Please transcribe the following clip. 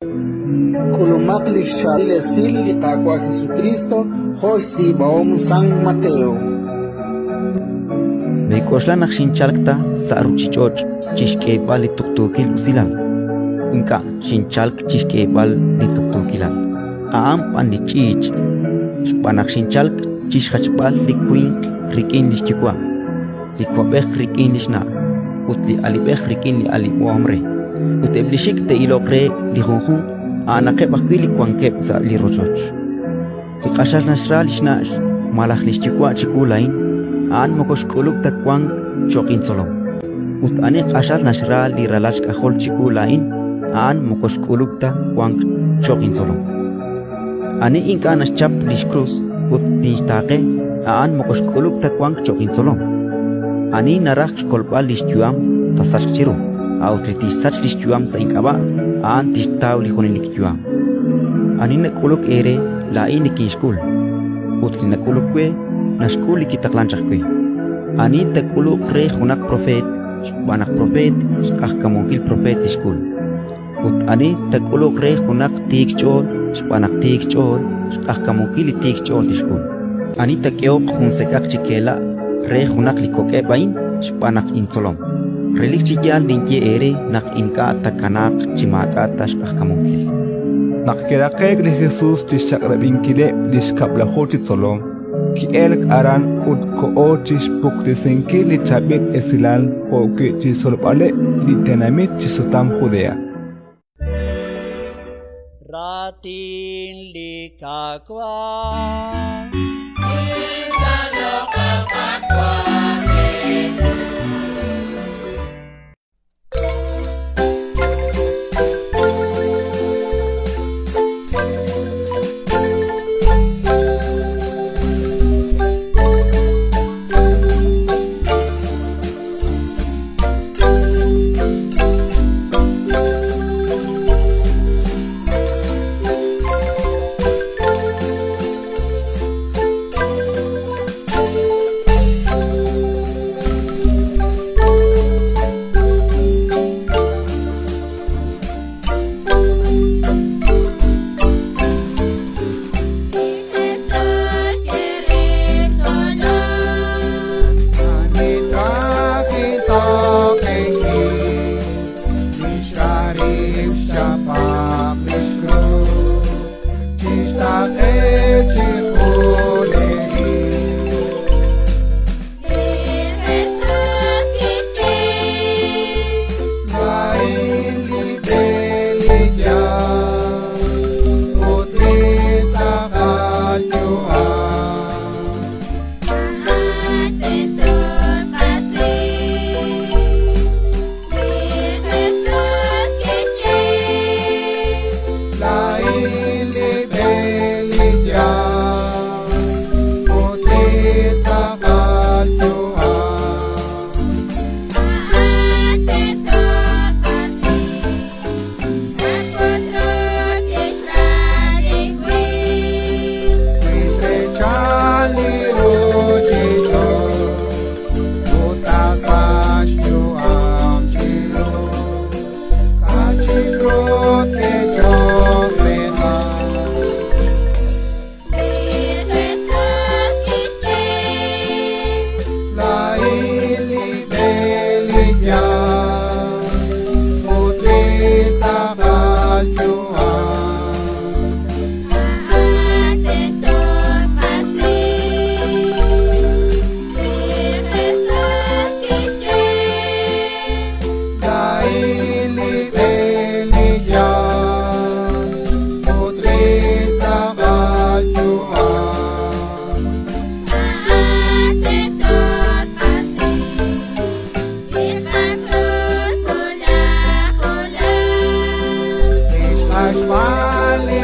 K'ulumaq li xchaab'il esil li Qaawa' Jesukriist jo' xtz'iib'ahom San Mateo. Meek'oxla naq xinchalk ta sa' ruuchich'och' chi xk'eeb'al li tuqtuukil usilal. Ink'a' xinchalk chi xk'eeb'al li tuqtuukilal, a'an b'an li ch'iich'. Xb'aan naq xinchalk chi xjachb'al li winq rik'in li xyuwa', li yuwa'b'ej rik'in li xna', ut li alib'ej rik'in li alib'ohom re. Ut eb' li xik' te'iloq re li junjunq a'anaqeb' ajwi' li wankeb' sa' li rochoch. Li q'axal naxra li xna' malaj li xyuwa' chiwu laa'in, a'an moko xk'ulub' ta wank cho'q intzolom. Ut ani q'axal naxra li ralal xk'ajol chiwu laa'in, a'an moko xk'ulub' ta wank cho'q intzolom. Ani ink'a' naxchap li xkrus ut tinxtaaqe, a'an moko xk'ulub' ta wank cho'q intzolom. Ani naraj xkolb'al li xyu'am, taasachq chiru; a'ut li tixsach li xyu'am sa' ink'ab'a', a'an tixtaw li junelik yu'am. Ani nak'uluk eere, laa'in nikinxk'ul; ut li nak'uluk we, naxk'ul li kitaqlank chaq we. Ani taak'uluq re junaq propeet xb'aan naq propeet, xq'ajkamunkil propeet tixk'ul. Ut ani taak'uluq re junaq tiik xch'ool xb'aan naq tiik xch'ool, xq'ajkamunkil li tiik xch'ool tixk'ul. Ani taak'ehoq jun sek'aq chi keela' re junaq li kok'eb' a'in xb'aan naq intzolom, relik chi yaal ninye eere naq ink'a' taakanaaq chi maak'a' ta xq'ajkamunkil. Naq kiraqe'k li Jesus chi xchaq'rab'inkileb' li xkab'laju chi tzolom, ki'elk aran ut koho chi xpuktesinkil li Chaab'il Esilal jo'wi' chi xtzolb'aleb' li tenamit chi xsutam Judea. Raatin li Qaawa'. Xb'aan li